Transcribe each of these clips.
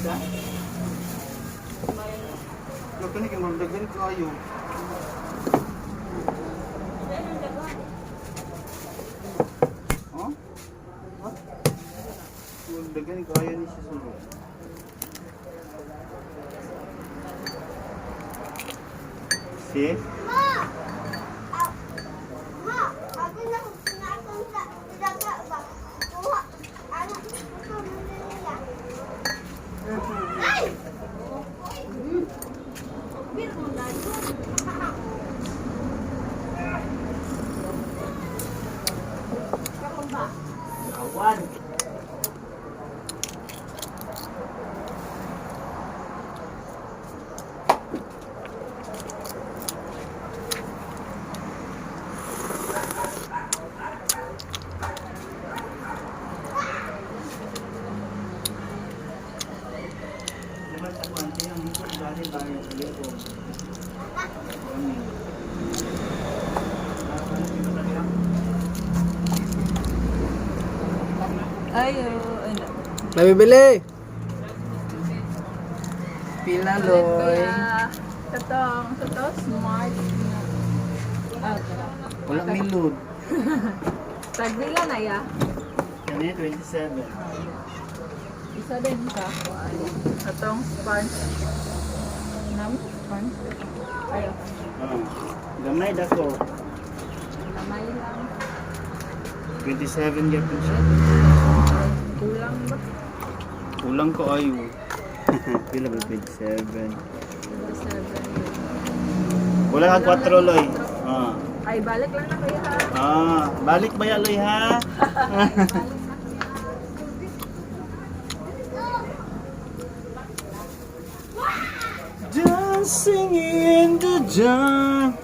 Isa? Look, kani kay magdagan kayo. Huh? What? Magdagan kayo ni siya sulod. See? Ma! Ah, ma, ako na na akong sa daga ba? Kuha. Ano? Ito nila. Ay! Awan. Dapat ako ante ang ikot dali ba yung iyo ko. Ay, oh, ano. Nabibili! Pila, Ulit, Loy. kuya. Katong, sa to, smart. Ah, tara. Wala may load. Tagpila na ya. Kani 27. Isa din sa ako ay katong sponge. Nam sponge. Ay, Oh. Gamay dako. kamay lang. 27 gyapon siya. Kulang ba? Kulang ko ayo. Pila ba 27? 7. Wala ka 4 loy. Ah. Ay, balik lang na kuya ha. Ah, balik ba ya loy ha? Dancing in the dark.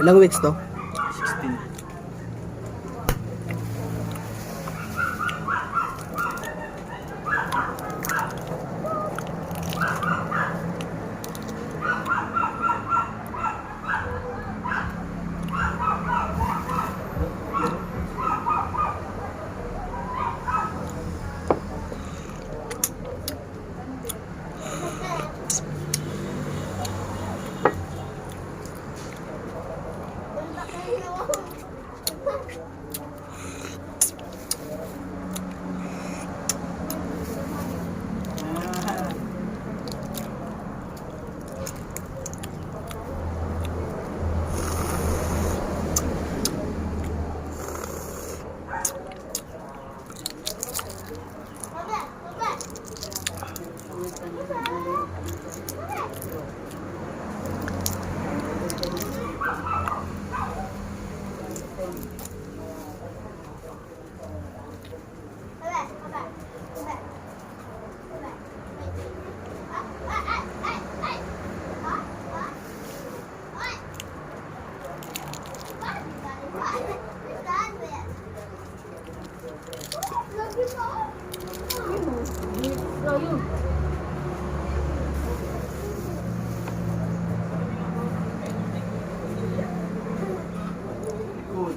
Ilang weeks to? 16.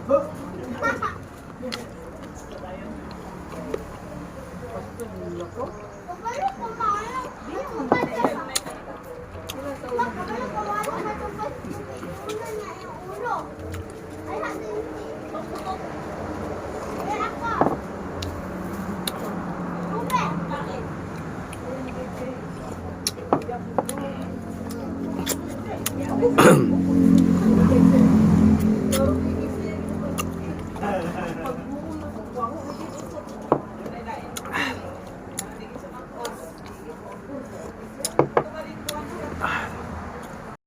Good.